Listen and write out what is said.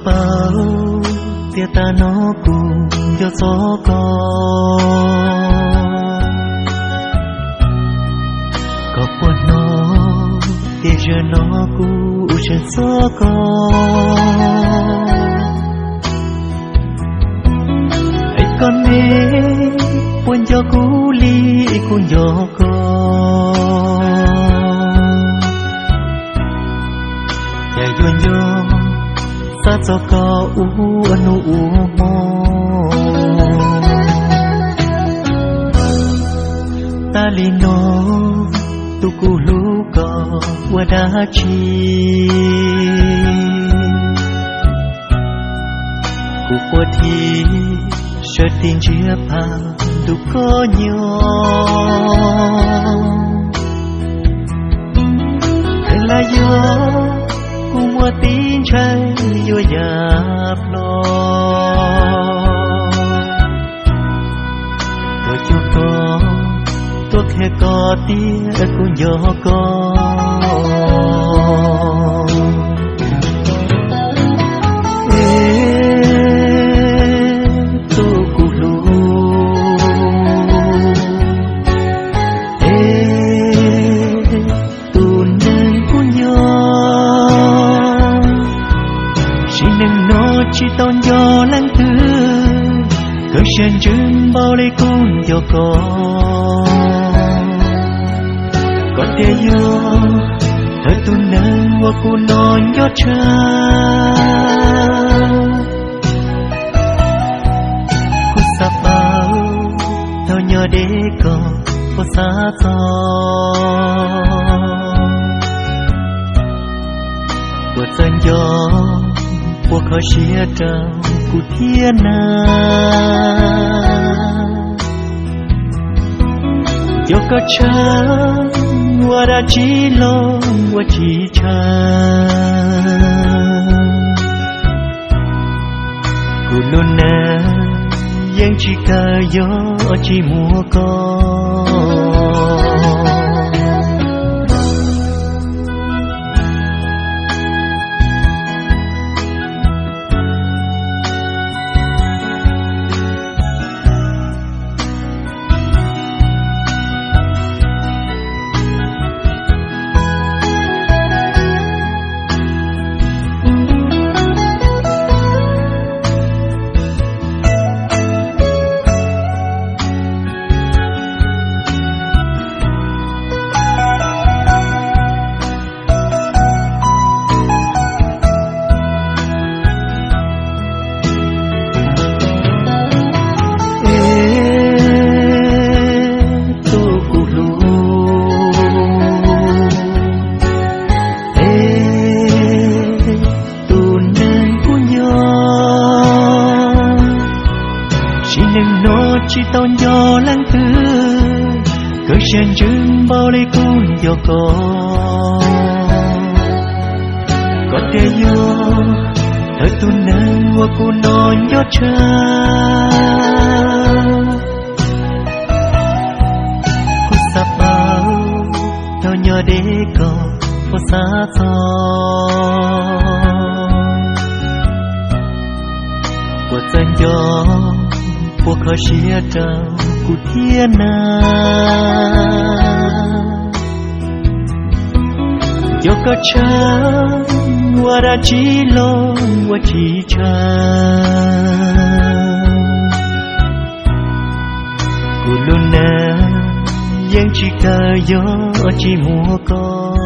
Paub tias tas no kuv nco txog koj, koj puas hnov tias zaum no kuv seev txog koj. Es koj ne, puas nco kuv li kuv nco koj? Cas yuav nco, xav txog koj ua hnub ua hmo. Tas li no, tus kuv hlub koj ua dab tsi? Kuv puas thim sawv tib ntsiab pab ntuj koj nyob. Tes las yog kuv muaj tib ntshai yuav yam plo, tuaj cuag koj, tuaj qhia koj tias kuv nco koj. Es tus kuv hlub, es tus neeg kuv nco, sim neej no tsis tau nco leej twg, koj siab ntsws npaum li kuv nco koj. Koj tias yog thawj tus neeg uas kuv hnov nco tshaj. Kuv xav paub thaum nyob deb koj puas xav txog, puas txawj nco, puas kho siab rau kuv thiab na. Nco koj tshaj, ua dab tsi los ua tsis tshaj. Kuv lub neej yeej tsis kawg yog tsis muaj koj. Es tus kuv hlub, es tus neeg kuv nco, sim neej no tsis tau nco leej twg, koj siab ntsws npaum li kuv nco koj. Koj tias yog thawj tus neeg uas kuv hnov nco tshaj. Kuv xav paub thaum nyob deb koj puas xav txog, puas txawj nco, puas kho siab rau kuv thiab na. Nco koj tshaj, ua dab tsi los ua tsis tshaj. Kuv lub neej yeej tsis kawg yog tsis muaj koj.